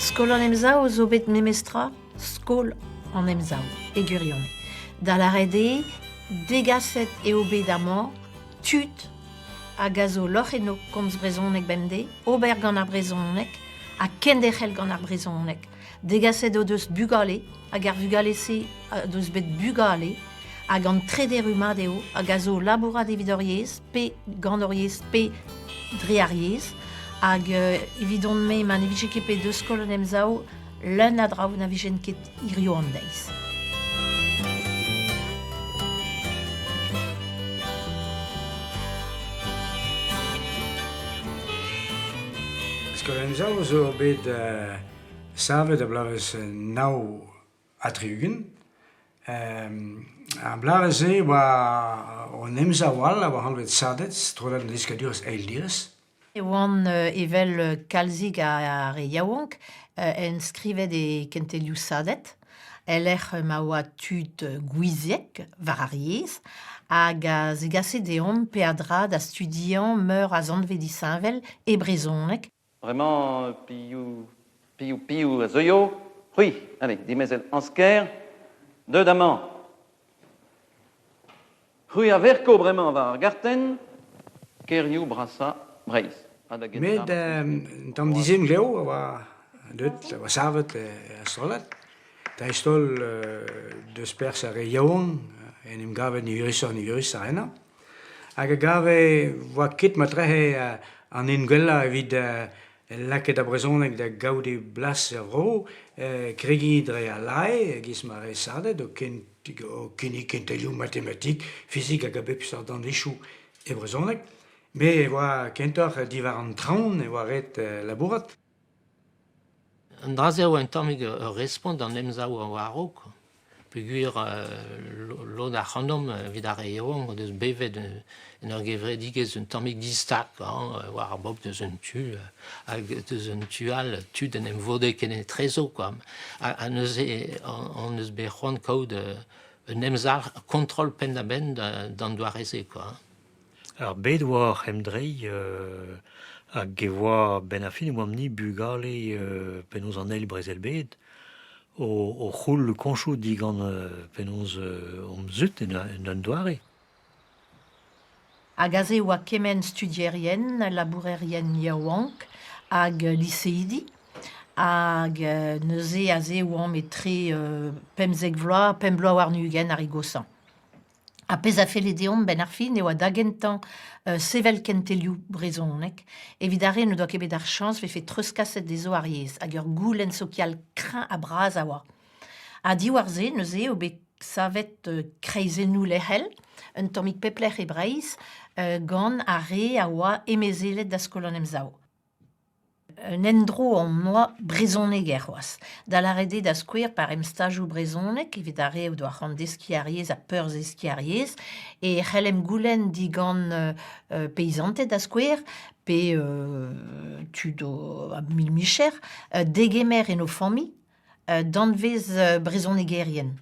Skol an Emsav zo bet memestra skol an Emsav e gwirionez. Da lâret eo, degaset eo bet amañ tud hag a zo lorc'h enno komz brezhoneg bemdez, ober gant ar brezhoneg ha kenderc'hel gant ar brezhoneg. Degaset o deus bugale hag ar vugale-se o deus bet bugale hag an trede rummad eo hag a zo labourat evit hor yezh pe gant hor yezh pe dre ar yezh hag evidon-me ma ne vije ket bet deus skol an Emsav leun a draoù na vijent ket hiziv an deiz. Skol an Emsav zo bet savet a bloavezh 69. Ar bloavezh-se e oa an emsav all a oa anvet SADED, Strollad an Deskadurezh Eil-Direz. E oan evel kalzik a re yaouank enskrivet e kentelioù SADED, e-lec'h ma oa tud gouiziek war ar yezh hag a zegase deomp peadra da studiañ meur a zanvez disheñvel e brezhoneg. Bremañ, piv, piv, piv a zeuio? C'hwi, allez, dimezell Ansker, deut amañ. C'hwi a verko bremañ war ar gartenn kêrioù brasañ Breizh. Met un tamm dizemglev a oa deuet, a oa savet er strollad. Dreist-holl deus perzh ar re yaouank en em gavet niverusoc'h-niverusañ ennañ. Hag a gave 'oa ket matrehe an hent gwellañ evit lakaat ar brezhoneg da gaout e blas er vro, kregiñ dre al lae e-giz ma rez savet o kinnig kentelioù matematik, fizik hag a bep seurt danvezioù e brezhoneg. Me e oa kentoc'h diwar an traoñ e oa ret labourat. An dra-se a oa un tammig ur respont d'an emsav war-raok peogwir lod ac'hanomp evit ar re yaouank o deus bevet en ur gevredigezh un tammig distag war ar bobl deus un tu hag deus un tu all tud en em vode kenetrezo quoi. Ha neuze hon eus bet c'hoant kaout un emzalc'h kontrol penn-da-benn d'an doare-se quoi. Ar bed oa oc'h emdreiñ hag e oa 'benn ar fin e oamp-ni bugale penaos an eil brezel-bed o c'houll koñchoù digant penaos hon zud en un doare. Hag aze e oa kement studierien, labourerien yaouank hag liseidi. Hag neuze aze e oamp etre 15 vloaz, pemp bloaz warn-ugent ar re goshañ. Ar pezh a felle deomp 'benn ar fin e oa da gentañ sevel kentelioù brezhoneg evit ar re n'o doa ket bet ar chañs 'vefe treuzkaset dezho ar yezh hag ur goulenn sokial kreñv ha bras a oa. Ha diwar-se neuze eo bet savet kreizennoù lec'hel un tammig pep lec'h e Breizh gant ar re a oa emezelet da Skol an Emsav. Un endro on oa brezhoneger c'hoazh. Da lâret eo da skouer par em stajoù brezhoneg evit ar re o doa c'hoant deskiñ ar yezh ha peurzeskiñ ar yezh e c'hellem goulenn digant peizanted da skouer pe tud a mil micher degemer en o familh danvez brezhonegerien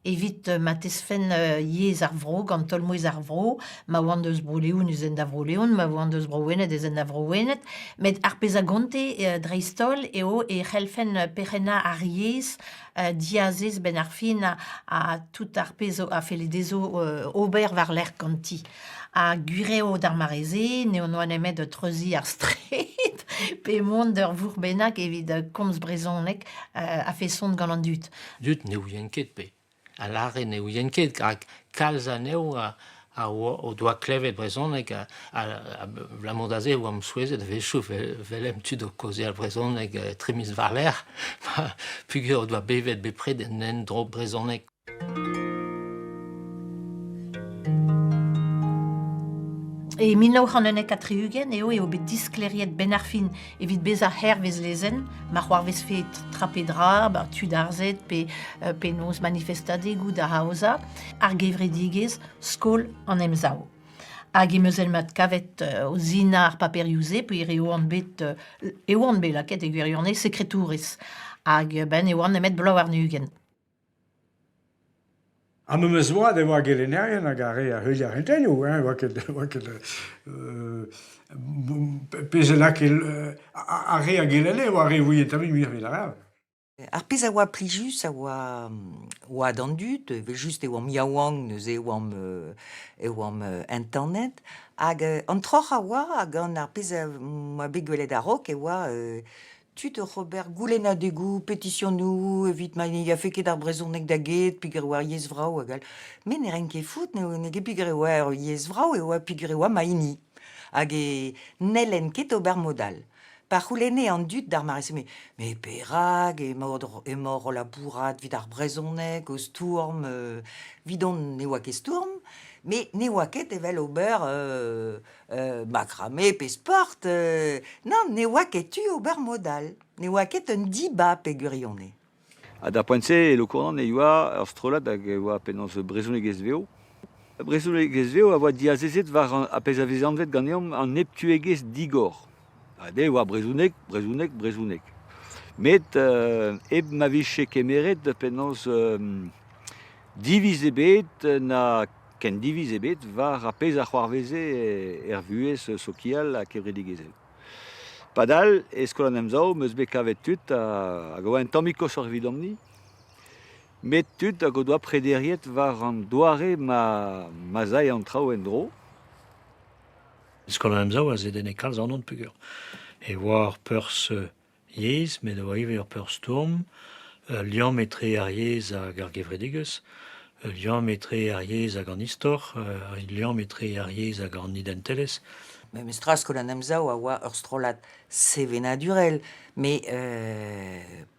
evit ma tesfen yezh ar vro gant taol-mouezh ar vro, ma oant eus Bro-Leon ez ent da Vro-Leon, ma oant eus Bro-Wened ez ent da Vro-Wened. Met ar pezh a gonte dreist-holl eo e c'hellfen perc'hennañ ar yezh diazez 'benn ar fin ha tout ar pezh a felle dezho ober war-lerc'h ganti. Ha gwir eo d'ar mare-se n'eo n'oa nemet treuziñ ar straed pe mont d'ur vourc'h bennak evit komz brezhoneg a-feson gant an dud. Dud ne ouient ket pe a lâre ne ouient ket rak kalz anezho a o doa klevet brezhoneg abalamour da se e oamp souezhet a-wechoù 'welemp tud o kaozeal brezhoneg tri miz war-lerc'h peogwir o doa bevet bepred en endro brezhonek. E 1971 eo eo bet disklêriet 'benn ar fin evit bezañ hervez lezenn ma c'hoarvezfe tra pe dra, ba tud arzet pe penaos manifestadegoù da aozañ ar gevredigezh Skol an Emsav. Hag em eus mat kavet o sinañ ar paperioù-se peogwir e oan bet e oan bet lakaet e gwirionez sekretourez hag ben e oan nemet bloaz warn-ugent. Ha memes oad e oa gelennerien hag ar re a heuilh ar c'hentelioù, hein, oa ket, oa ket pezh a lake ar re a gelenne e oa ar re vouie tammig muioc'h evit ar re all. Ar pezh a oa plijus a oa oad an dud, evel-just e oamp yaouank neuze e oamp e oamp entanet hag an troc'h a oa gant ar pezh am boa bet gwelet a-raok e oa tud oc'h ober goulennadegoù, petisionoù evit ma ne yafe ket ar brezhoneg da get peogwir e oa ur yezh vrav hag all. Me ne ran ket fout, n'eo ket peogwir e oa ur yezh vrav e oa peogwir e oa ma hini. Hag e n'hellen ket ober mod all. Pa c'houlenne an dud d'ar mare-se me met perak emaoc'h o labourat evit ar brezhoneg, o stourm, 'vidon ne oa ket stourm, met ne oa ket evel ober macramé pe sport, nann, ne oa ket tu ober mod all. Ne oa ket un dibab e gwirionez. Ha d'ar poent-se, e Lokournan e oa ur strollad hag e oa penaos brezhonegezh vev. Brezhonegezh vev a oa diazezet war ar pezh a veze anvet ganeomp an neptuegezh digor. Ha dezhe e oa brezhoneg, brezhoneg, brezhoneg. Met hep ma vije kemeret penaos diviz ebet na kendiviz ebet war ar pezh a c'hoarveze er vuhez sokial ha kevredigezhel. Padal, e Skol an Emsav 'm eus bet kavet tud hag a oa un tammig koshoc'h evidomp-ni, met tud hag o doa prederiet war an doare ma ma'z ae an traoù en-dro. Skol an Emsav a zedenne kalz ac'hanon peogwir e oa ur perzh yezh, met e oa ivez ur perzh stourm, ul liamm etre ar yezh hag ar gevredigezh, ul liamm etre ar yezh hag an istor, ul liamm etre ar yezh hag an identelezh. Memestra Skol an Emsav a oa ur strollad sevenadurel, met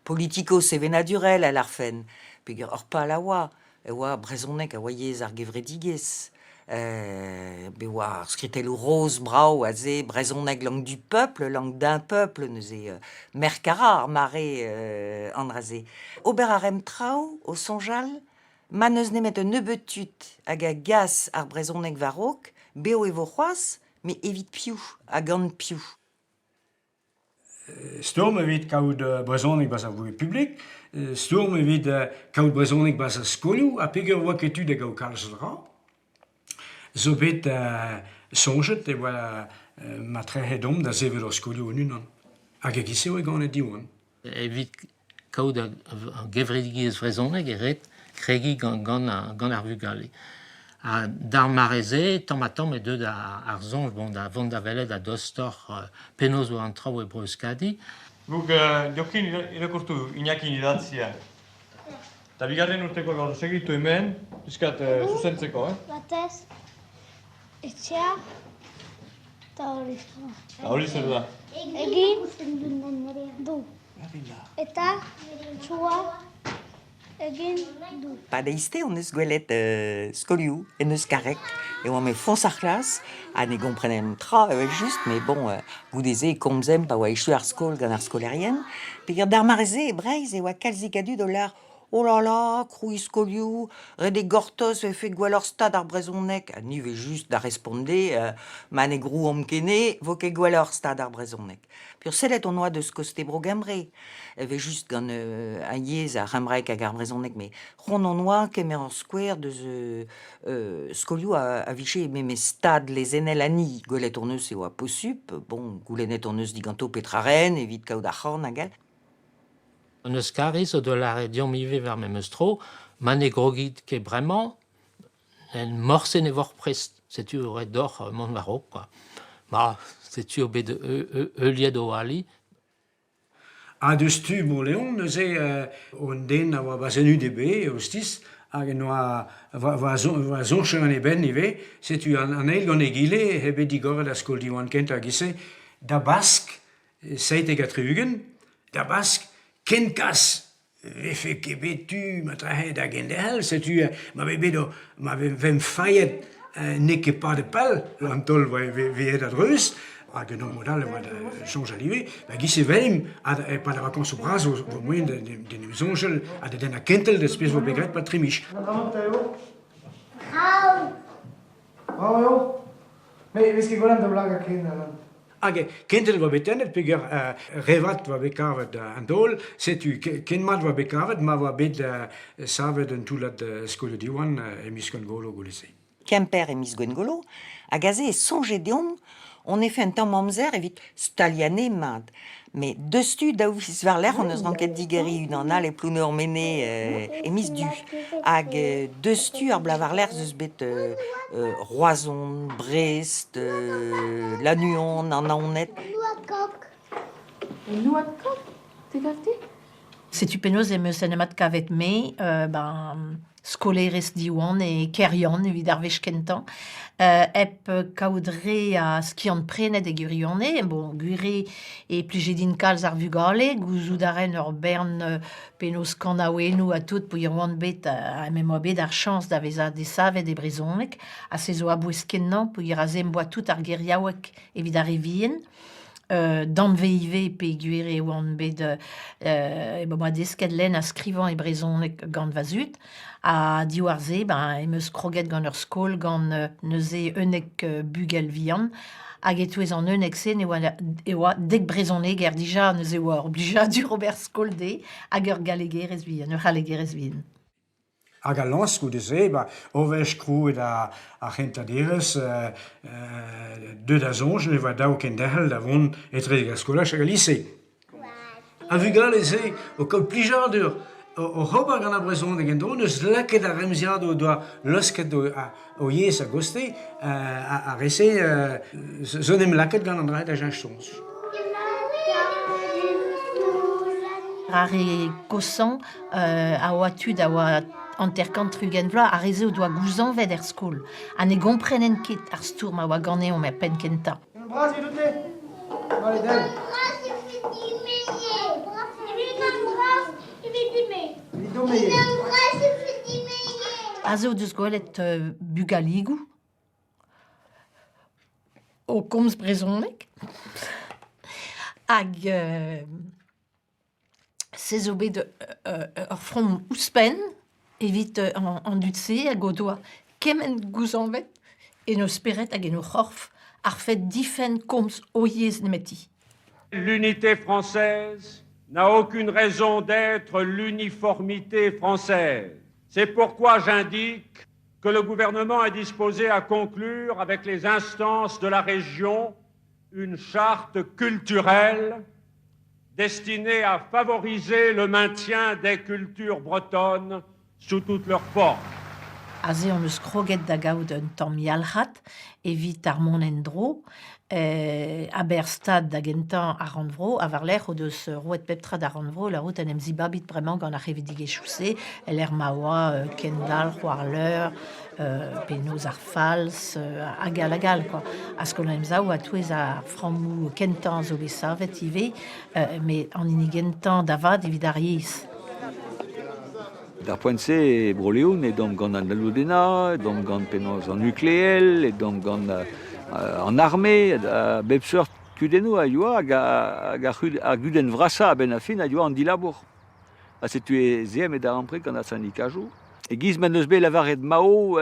politiko-sevenadurel a lârfen, peogwir ur pal a oa, e oa brezhoneg a oa yezh ar gevredigezh. Bet oa ar skritelloù roz brav aze, brezhoneg langue du peuple, langue d'un peuple, neuze merk a ra ar mare an dra-se. Ober a raemp traoù o soñjal ma n'eus nemet un nebeud tud hag a gas ar brezhoneg war-raok, bev e vo c'hoazh, met evit piv ha gant piv? Stourm evit kaout brezhoneg 'barzh ar vuhez publik, stourm evit kaout brezhoneg 'barzh ar skolioù ha peogwir e oa ket tu da gaout kalz a dra zo bet soñjet e oa ma trec'het omp da sevel hor skolioù hon-unan. Hag e-giz-se eo ganet Diwan. Evit kaout ur gevredigezh vrezhonek eo ret kregiñ gant ar vugale. Ha d'ar mare-se, tamm-ha-tamm eo deuet ar soñj bon, da vont da welet a-dostoc'h penaos oa an traoù e Bro-Euskadi. Guk jokin irakurtu Iñakin idatzia. Eta bigarren urteko gaur segitu hemen, pixkat zuzentzeko, eh? Batez, etxea eta hori zer da. Eta hori zer da? Egin du. Eta txua egin du. Pa deizte hon eus gwelet skolioù en euskareg e oamp e foñs ar c'hlas ha ne gomprenemp tra evel-just, met bon, goude-se e komzemp pa oa echu ar skol gant ar skolaerien. Peogwir d'ar mare-se e Breizh e oa kalzik a dud o lâr Oh là là, krouiñ skolioù, ret eo gortoz e vefe gwelloc'h stad ar brezhoneg. Ha ni 'vez just da respont dezhe, ma ne grouomp ket ne vo ket gwelloc'h stad ar brezhoneg. Peursellet hon oa deus koste Bro-Gembre, evel just gant ar yezh ar c'hembraeg hag ar brezhoneg, met c'hoant hon oa kemer ur skouer deus skolioù a vije memes stad lezennel ha ni. Gwelet hon eus e oa posupl, bon, goulennet hon eus diganto petra 'raent evit kaout arc'hant hag all. An Euskariz o doa lâret deomp ivez war memes tro, ma ne grogit ket bremañ, morse ne voc'h prest. Setu ret deoc'h mont war-raok kwa. Ma, setu eo bet heuliet o ali. Ha deus tu Montleon neuze un den a oa 'barzh en UDB, ostiz, hag en oa war soñj en e benn ivez. Setu an eil gant egile eo bet digoret ar skol Diwan kentañ e-giz-se da Bask 77, da Bask, kenkas 'vefe ket bet tu matrehe da genderc'hel, setu ma vez bet ma vemp failhet n'eo ket padet pell an taol 'vez aet a-dreuz, hag en ur mod all e oa da soñjal ivez, ba giz-se 'welimp e-pad ar vakañsoù bras vo moaien d'en em soñjal ha da dennañ kentel deus pezh 'vo bet graet 'pad tri miz. Brav! Brav eo? Me 'vez ket gwelet daoulagad ken. Hag kentel oa bet tennet peogwir re vat oa bet kavet an daol, setu ken mat oa bet kavet ma oa bet savet un toullad skolioù Diwan e miz Gwengolo goude-se. Kemper e miz Gwengolo, hag aze e soñje deomp hon efe un tamm amzer evit staliañ anezhe mat. Met deus-tu daou viz war-lerc'h hon eus ranket digeriñ unan all e Plouneour-Menez e miz Du. Hag deus-tu ar bloaz war-lerc'h ez eus bet Roazhon, Brest, Lannuon, an Naoned. Un noad-kog, te gav dit? Setu penaos em eus en em adkavet me, ben, skolaerez Diwan e Keryann evit ar wech kentañ, hep kaout re a skiant-prenet e gwirionez. Bon, gwir eo e plije din kalz ar vugale, gouzout a ren ur bern penaos kanaouennoù ha tout peogwir oan bet ha me 'moa bet ar chañs da vezañ desavet e brezhoneg ha se zo a-bouez-kenañ peogwir aze em boa tout ar geriaoueg evit ar re vihan. Danvez ivez peogwir e oan bet e oa desket lenn ha skrivañ e brezhoneg gant va zud ha diwar-se ben em eus kroget gant ur skol gant neuze 11 bugel vihan hag e-touez an 11-se ne oa e oa dek brezhoneger dija neuze e oa ur blijadur ober skol dezhe hag ur gallegerez vihan ur c'hallegerez vihan. Hag al lañs goude-se, ba, o wech krouet ar c'hentañ derez, deuet da soñj ne oa dav kenderc'hel da vont etrezek ar skolaj hag al lise. Ar vugale-se o kaout plijadur oc'h ober gant ar brezhoneg en-dro n'eus lakaet ar remziadoù o doa leusket o yezh a-gostez, ar re-se zo en em lakaet gant an dra da cheñch soñj. Ar re goshañ a oa tud a oa 50 30 vloaz, ar re-se o doa gouzañvet er skol ha ne gomprenent ket ar stourm a oa ganeomp er penn-kentañ. Bras evidout-te Vale, del. Aze o deus gwelet bugaligoù o komz brezhoneg hag Se zo bet ur from ouzhpenn evit an dud-se hag o doa kement gouzañvet en o spered hag en o c'horf ar fed difenn komz o yezh nemeti. L'unité française n'a aucune raison d'être l'uniformité française. C'est pourquoi j'indique que le gouvernement est disposé à conclure avec les instances de la région une charte culturelle destinée à favoriser le maintien des cultures bretonnes sous toutes leurs formes. Aze hon eus kroget da gaout un tamm yalc'had evit ar mont en-dro. A-berzh stad da gentañ ar rannvro ha war-lerc'h o deus roet pep tra d'ar rannvro lârout en em zibabit bremañ gant ar c'hevredigezhioù-se e-lec'h ma oa kendalc'h war leur penaos ar falz hag all hag all quoi. Ha Skol an Emsav a-touez ar frammoù kentañ zo bet savet ivez, met an hini gentañ da vat evit ar yezh. D'ar poent-se e Bro-Leon edomp gant an alodennañ, edomp gant penaos an nukleel, edomp gant an arme, a bep seurt kudennoù a yoa hag ar gudenn vrasañ a-benn ar fin a yoa an dilabour. Ha setu ez eemp e darempred gant ar sindikajoù. E-giz m'en deus bet lavaret Mao,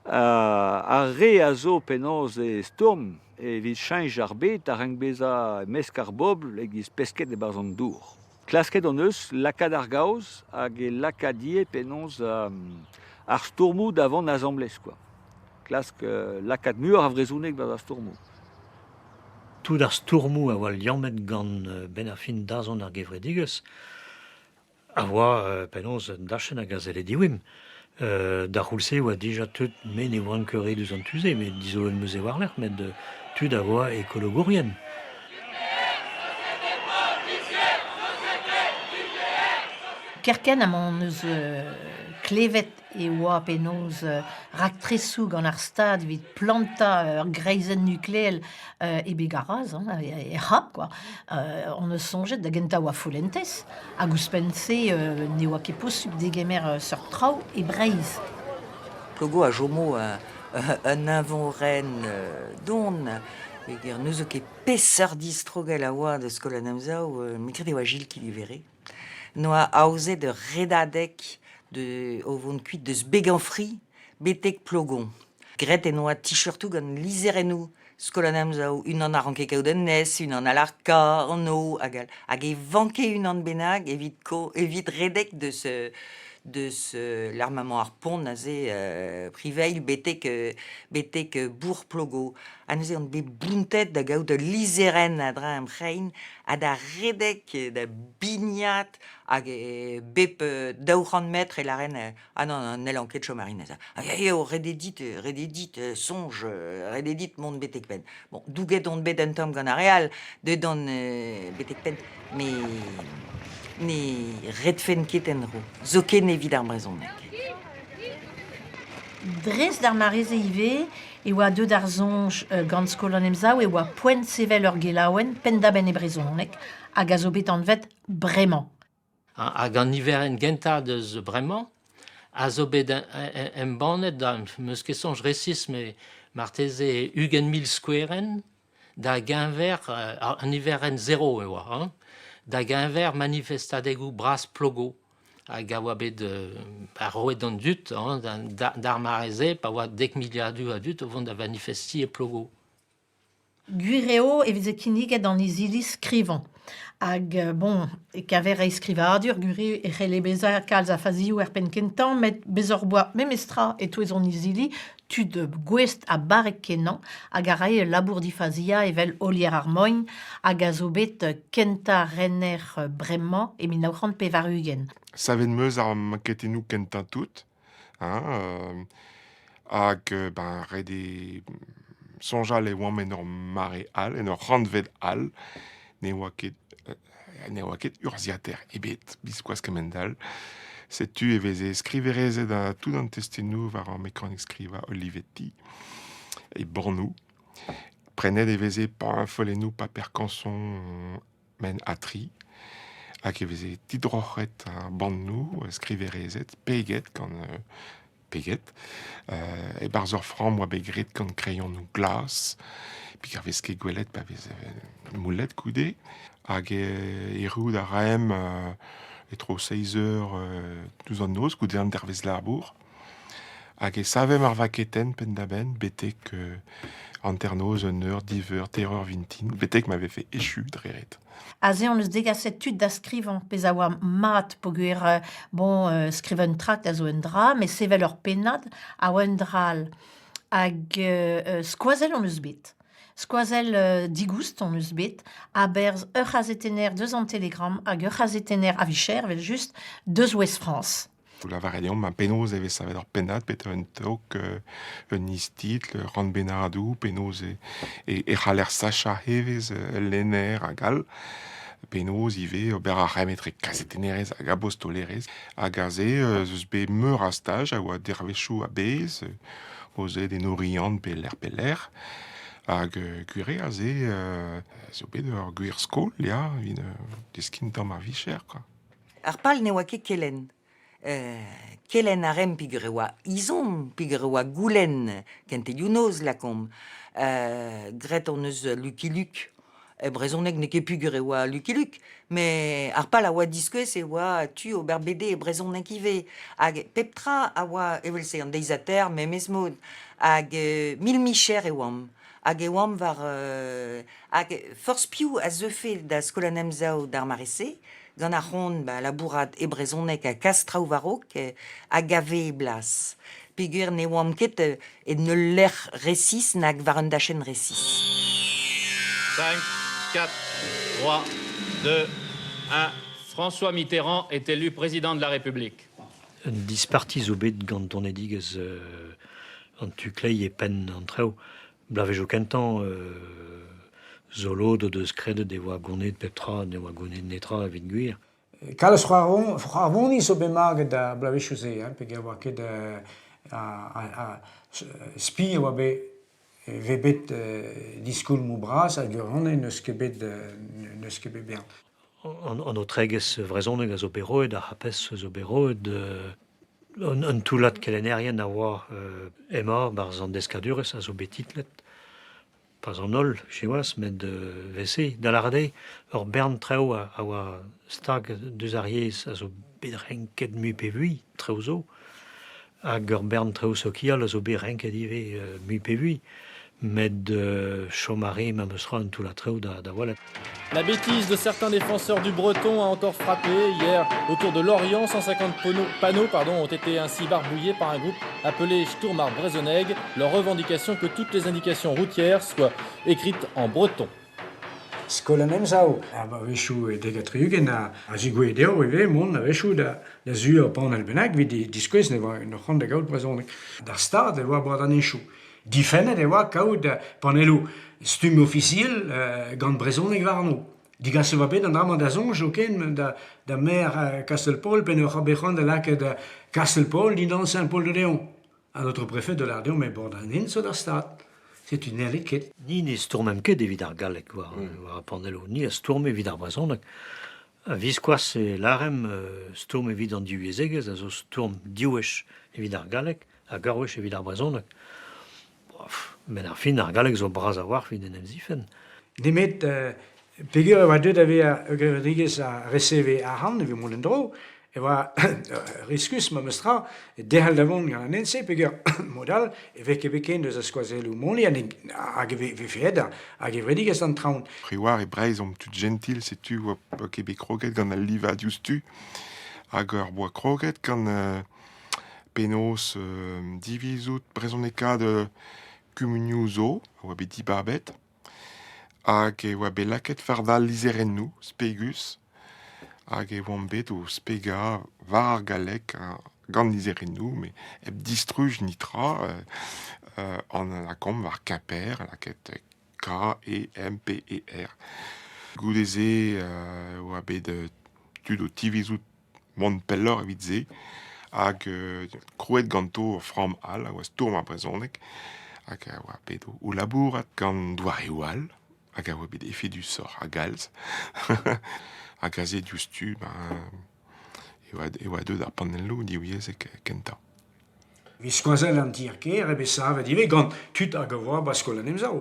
ar re a zo penaos e stourm evit cheñch ar bed a rank bezañ e-mesk ar bobl e-giz pesked e-barzh an dour. Klasket hon eus lakaat ar gaoz hag e lakaat ivez penaos ar stourmoù da vont asambles kwa. Klask lakaat muioc'h a vrezhoneg war ar stourmoù. Tout ar stourmoù a oa liammet gant benn ar fin dazont ar gevredigezh a oa penaos un dachenn hag a selle diwimp. D'ar c'houlz-se e oa dija tud, me ne oan ket re deus an tu-se, met dizoloet 'm eus e war-lerc'h, met tud a oa ekologourien. Kerkent ha m'hon eus klevet e oa penaos raktresoù gant ar Stad evit plantañ ur greizenn nukleel e Begaraz, hein, er C'hab quoi. On eus soñjet da gentañ oa follentez hag ouzhpenn-se ne oa ket posupl degemer seurt traoù e Breizh. Plogo a chomo un eñvorenn don peogwir n'ouzo ket peseurt distrogell a oa da Skol an Emsav, me 'gred e oa Gilles Kilivere. N'oa aozet ur redadeg o vont kuit deus Beganfri betek Plogon. Graet en oa t-shirtoù gant lizherennoù. Skol an Emsav, unan a ranke kaout un S, unan all ar K, an O, hag all. Hag e vanke unan bennak evit ko evit redek deus deus l'armament ar pont aze Priveil betek betek bourc'h Plogo. Ha neuze on bet bountet da gaout ul lizherenn a-dreñv em c'hein ha da redek da bignat hag bep 200 metr e lâren ah non, non n'hellan ket chom a rin aze. Hag eo ret eo dit, ret eo dit soñj, ret eo dit mont betek penn. Bon, douget on bet un tamm gant ar re all, deuet on betek penn, met ne redfen ket en-dro, zoken evit ar brezhoneg. Dres d'ar mare-se ivez e oa deuet ar soñj gant Skol an Emsav e oa poent sevel ur gelaouenn penn-da-benn e brezhoneg hag a zo bet anvet Bremañ. Hag an niverenn gentañ deus Bremañ a zo bet embannet, 'm eus ket soñj resis, met marteze 20 000 skouerenn da geñver an niverenn zero e oa, hein, da geñver manifestadegoù bras Plogo hag a oa bet roet d'an dud hein, d'ar mare-se pa oa dek miliadoù a dud o vont da vanifestiñ e Plogo. Gwir eo e veze kinniget an izili skrivañ. Hag bon, e-keñver reizhskrivadur, gwir eo e c'helle bezañ kalz a fazioù er penn-kentañ, met bez' hor boa memestra e-touez hon izili tud gouest ha barrek-kenañ hag a rae ul labour difaziañ evel Olier ar Mogn hag a zo bet kentañ rener bremañ e 1980. Savet 'm eus ar maketennoù kentañ tout, hein, hag ben ret eo soñjal e oamp en ur mare all, en ur rannved all, ne oa ket ne oa ket urzhiataer ebet biskoazh kemend-all. Setu e veze skriverezed ha tout an testennoù war ar mekanik-skrivañ Olivetti e bannoù. Prenet e veze follennoù paper kañson men ha tri hag e veze didroc'het ar bannoù skriverezed peget gant peget. E-barzh ur framm oa bet graet gant kreionoù glas, peogwir 'vez ket gwelet pa vez moullet goude. Hag erruout a raemp e-tro seizh eur diouzh an noz goude an dervezh labour. Hag e savemp ar vaketenn penn-da-benn betek hanternoz, un eur, div eur, teir eur vintin, betek ma vefe echu dre ret. Aze hon eus degaset tud da skrivañ, pezh a oa mat peogwir bon skrivañ un trakt a zo un dra, met sevel ur pennad a oa un dra all. Hag skoazell hon eus bet. Skoazell digoust hon eus bet a-berzh ur c'hazetenner deus an Telegram hag ur c'hazetenner a-vicher evel-just deus Ouest-France. Lavaret deomp ma penaos e vez savet ur pennad, petra un tok, un istitl, rannbennadoù, penaos e, e, e c'haller sachañ evezh ul lenner hag all. Penaos ivez ober ar c'hemm etre kazetennerezh hag abostolerezh. Hag aze ez eus bet meur a staj a oa dervezhioù a-bezh, aozet en Oriant pe lec'h pe lec'h. Hag gwir eo aze zo bet ur gwir skol, ya, evit deskiñ tamm ar vicher, quoi. Ar pal ne oa ket kelenn. Kelenn a raemp peogwir e oa ezhomm, peogwir e oa goulenn kentelioù-noz lakaomp. Graet hon eus Lucky Luke. E brezhoneg n'eo ket peogwir e oa Lucky Luke, met ar pal a oa diskouez e oa tu ober BD e brezhoneg ivez. Hag pep tra a oa evel-se, an deiz-ha-terr memes mod. Hag mil micher e oamp. Hag e oamp war... hag forzh piv a zeufe da Skol an Emsav d'ar mare-se, gant ar c'hoant ba labourat e brezhoneg ha kas traoù war-raok a gave e blas peogwir ne oamp ket en ul lec'h resis nag war un dachenn resis. 5, 4, 3, 2, 1. François Mitterrand est élu président de la République. Un disparti zo bet gant donedigezh an tu kleiz e penn an traoù. Bloavezhioù kentañ zo lod o deus kredet e oa goneet pep tra, ne oa goneet netra evit gwir. Kalz c'hoarvoni zo bet maget ar bloavezhioù-se, hein, peogwir oa ket a spi a oa bet e vez bet diskoulmoù bras hag ur n'eus ket bet n'eus ket bet bern. An aotregezh vrezhonek a zo bet roet, ar c'hapes zo bet roet, Un toullad kelennerien a oa emañ 'barzh an deskadurezh a zo bet titlet, pas an holl siwazh, met evel-se, da lâret eo ur bern traoù a oa stag deus ar yezh a zo bet renket mui pe vui, traoù zo, hag ur bern traoù sokial a zo bet renket ivez mui pe vui. Met chom a re memes tra un toullad traoù da, da welet. La bêtise de certains défenseurs du breton a encore frappé. Hier, autour de Lorient, 150 panneaux pardon, ont été ainsi barbouillés par un groupe appelé Sturm ar Brezhoneg. Leur revendication que toutes les indications routières soient écrites en breton. Skol an Emsav, a-wechoù e dek ha tri-ugent a zigouezhe dezho ivez mont a-wechoù da da zu ur panell bennak evit diskouez ne oa c'hoant da gaout brezhoneg. D'ar stad e oa boad an henchoù. Difennet e oa kaout panelloù stumm ofisiel gant brezhoneg warno. Digaset e oa bet an dra-mañ da soñj zoken da da maer Kastell-Paol p'en ur bet c'hoant da lakaat Kastell-Paol dindan Saint-Paul-de-Léon. An aotrou prefed de Lardeon met bord an hent zo d'ar stad. Setu n'hellit ket. Ni ne stourmemp ket evit ar galleg war, war ar panelloù. Ni a stourm evit ar brezhoneg. A-viskoazh e lâremp stourm evit an divyezhegezh a zo stourm div wech evit ar galleg hag ur wech evit ar brezhoneg. Met ar fin, ar galleg zo bras a-walc'h evit en em zifenn. Nemet peogwir e oa deuet da vezañ ur gevredigezh a reseve arc'hant evit mont en-dro, e oa riskus memes tra derc'hel da vont gant an hent-se peogwir mod all e vez ket bet ken deus ar skoazelloù moni hag e vefe aet ar gevredigezh d'an traoñ. C'hwi oar e Breizh omp tud jentil setu oa ket bet kroget gant al livañ diouzhtu hag ur boa kroget gant penaos divizout brezhonekaat kumunioù zo a oa bet dibabet hag e oa bet lakaet fardañ lizherennoù spegus hag e oamp bet o spegañ war ar galleg gant lizherennoù met hep distruj netra an lakaomp war Quimper lakaet K-E-M-P-E-R. Goude-se e oa bet tud o tivizout mont pelloc'h evit se hag krouet ganto ur framm all a oa stourm ar brezhoneg hag a oa bet o labourat gant doareoù all hag a oa bet efedusoc'h a-galz hag aze diouzhtu ben e oa deuet ar panelloù divyezhek kentañ. Evit skoazell an tier-kêr eo bet savet ivez gant tud hag a oa 'ba Skol an Emsav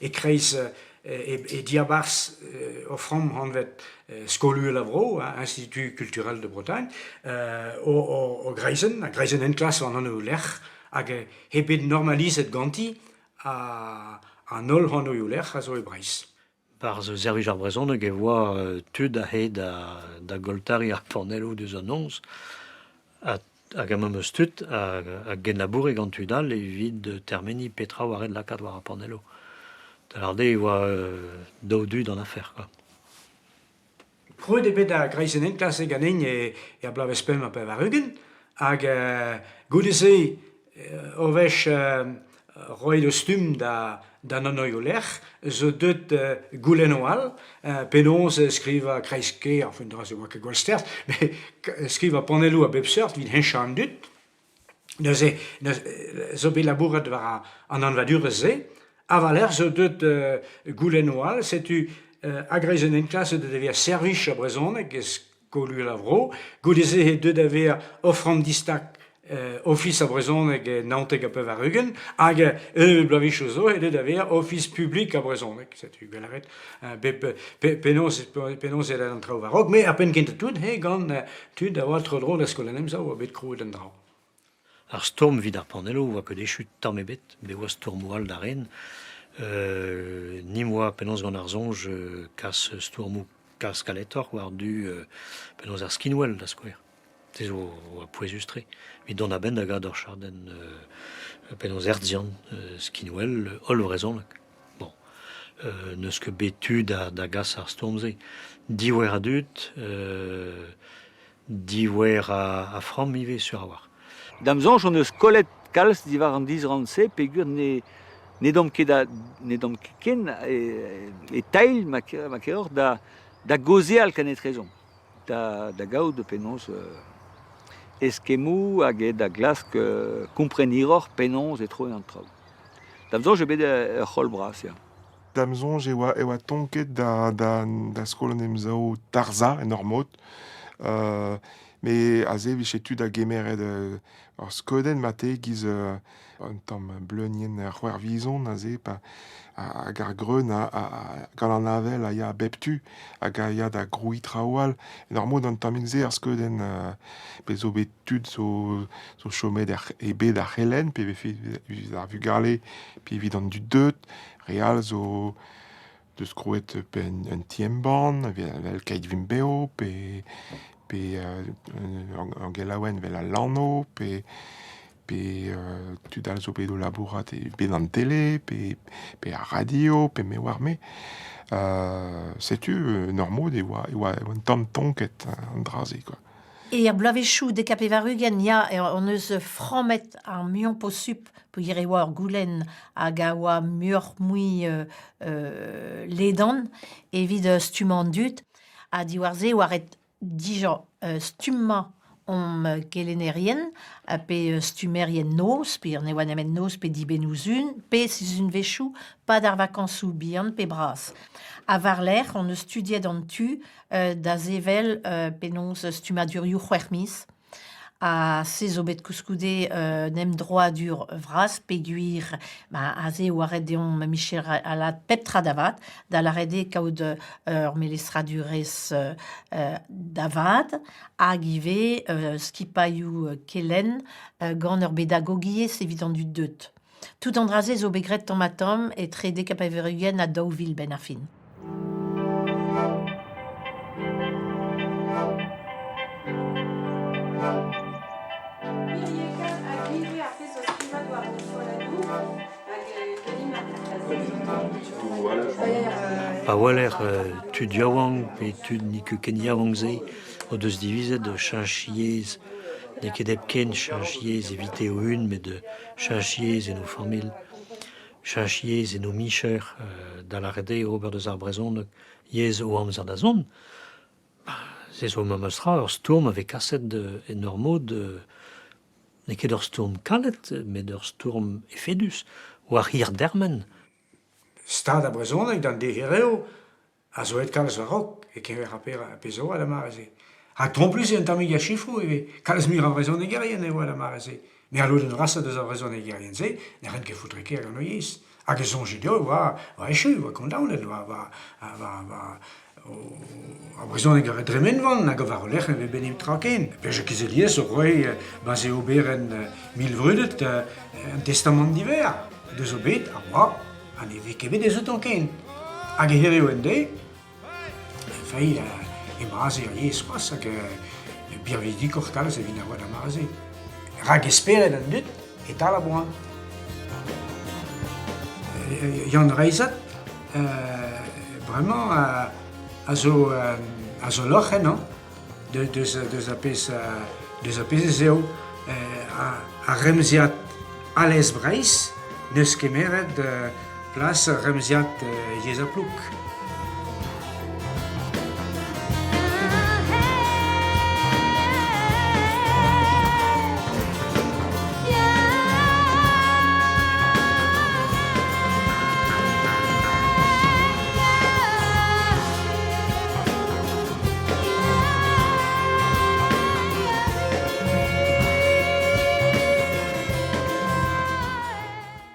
e-kreiz e diabarzh ur framm anvet Skol-Uhel a Vro, Institut Culturel de Bretagne, o greizenn, ar greizenn enklask war an anvioù-lec'h hag eo bet normalizet ganti an holl anvioù-lec'h a zo e Breizh. Barzh servij ar brezhoneg e oa tud aze da goltariñ ar panelloù deus an noz hag ar memes tud a genlaboure gant tud all evit termeniñ petra oa ret lakaat war ar panelloù. Da lâret eo e oa daou du d'an afer kwa. Krouet eo bet ar greizenn enklask ganin er bloavezh 85 hag goude-se ur wech roet o stumm d'an anvioù-lec'h zo deuet goulennoù all penaos skrivañ kreiz-kêr, enfin dra-se 'oa ket gwall stert, met skrivañ panelloù a bep seurt evit heñchañ an dud. Neuze zo bet labouret war an anvadurezh-se ha war-lerc'h zo deuet goulennoù all. Setu a-greiz un enklask deuet da vezañ servij ar brezhoneg e skol-uhel ar vro. Goude-se eo deuet da vezañ ofran distag Ofis ar brezhoneg e 99 hag un bloavezhioù zo eo deuet da vezañ Ofis publik ar brezhoneg. Setu gwell a ret bep penaos penaos eo an traoù war-raok. Met ar penn kentañ tout eo gant tud a oa tro-dro da Skol an Emsav oa bet krouet an dra. Ar stourm evit ar panelloù 'oa ket echu tamm ebet, bet 'oa stourmoù all da ren. Ni 'moa penaos gant ar soñj kas stourmoù kalz kaletoc'h war-du penaos ar skinwel da skouer. Se zo oa pouezus-tre. Evit dont a-benn da gad ur chadenn penaos hertzian skinwel hollvrezhonek. Bon, n'eus ket bet tu da gas ar stourm-se. Diouer a dud, diouer a framm ivez sur a-walc'h. Da'm soñj hon eus kollet kalz diwar an disrann-se peogwir ne n'edomp ket n'edomp ket ken e tailh ma keroc'h da gaozeal kenetrezomp. Da gaout penaos eskemmoù hag da glask kompren hiroc'h penaos e troe an traoù. Da'm soñj eo bet ur c'holl bras, ya. Da'm soñj e oa e oa tonket da, da, da skol an Emsav tarzhañ en ur mod. Met aze e vije tu da gemeret ur skeudenn mat-te e-giz un tamm bleunienn c'hwervizon aze pa hag ar greun gant an avel a ya a bep tu hag a ya da grouiñ traoù all. En ur mod an tammig-se ar skeudenn bez zo bet tud zo zo chomet er e bed ar c'helenn pe vefe evit ar vugale pe evit an dud deuet. Re all zo deus krouet pe un ti-embann evel Keit Vimp Bev pe pe ur gelaouenn evel Al Lanv pe pe tud all zo bet o labourat e bed an tele pe pe ar radio pe me oar-me. Setu en ur mod e oa e oa un tamm tonket an dra-se quoi. E er bloavezhioù dek-ha-pevar-ugent ya hon eus frammet ar muiañ posupl peogwir e oa ur goulenn hag a oa muioc'h-mui ledan evit stummañ an dud. Ha diwar-se e oa ret dija stummañ omp kelennerien pe stummerien noz, pe ne oa nemet noz pe dibennoù-sun, pe sizhunvezhioù, pad ar vakañsoù bihan pe bras. Ha war-lerc'h hon eus studiet an tu da sevel penaos stummadurioù c'hwec'h miz. Ha se zo bet koulskoude un emdroadur vras peogwir ma aze e oa ret deomp micheralat pep tra da vat, da lâret eo kaout ur melestradurezh da vat hag ivez skipailhoù kelenn gant ur bedagogiezh evit an dud deuet. Tout an dra-se zo bet graet tamm-ha-tamm etre dek ha pevar-ugent ha 2000 benn ar fin. Pa weler tud yaouank pe tud n'eo ket ken yaouank-se o deus divizet cheñch yezh, n'eo ket hepken cheñch yezh evite o-unan met cheñch yezh en o familh. Cheñch yezh en o micher, da lâret eo ober deus ar brezhoneg yezh o amzer da zont, se zo memes tra ur stourm a vez kaset en ur mod n'eo ket ur stourm kalet, met ur stourm efedus war hir dermen. Stad ar brezhoneg d'an deiz a zo aet kalz war-raok e-keñver ar pezh a oa d'ar mare-se. Rak tromplus eo un tammig ar sifroù ivez. Kalz muioc'h a vrezhonegerien e oa d'ar mare-se. Met al lodenn vrasañ deus ar vrezhonegerien-se ne raent ket foutre-kaer gant o yezh. Hag e soñje dezho e oa oa echu, e oa kondaonet, oa oa oa oa ar brezhoneg a dremenvan hag war o lerc'h ne vez bet netra ken. Pezh Kizeliez o roe ma 'z eo oberenn milvrudet an Testamant divers deus o bet a oa Ha ne vez ket bet ez outañ ken. Hag hiriv en deiz, fei, emañ aze ar yezh c'hoazh hag birvidikoc'h kalz evit na oa d'ar mare-se. Rak e spered an dud e-tal a boan. Yann Reizad, bremañ, a zo, a zo lorc'h ennañ deus, deus ar pezh, deus ar pezh ez eo ar remziad Alez Breizh 'neus kemeret plas ar remziad Yezh ar Plouk.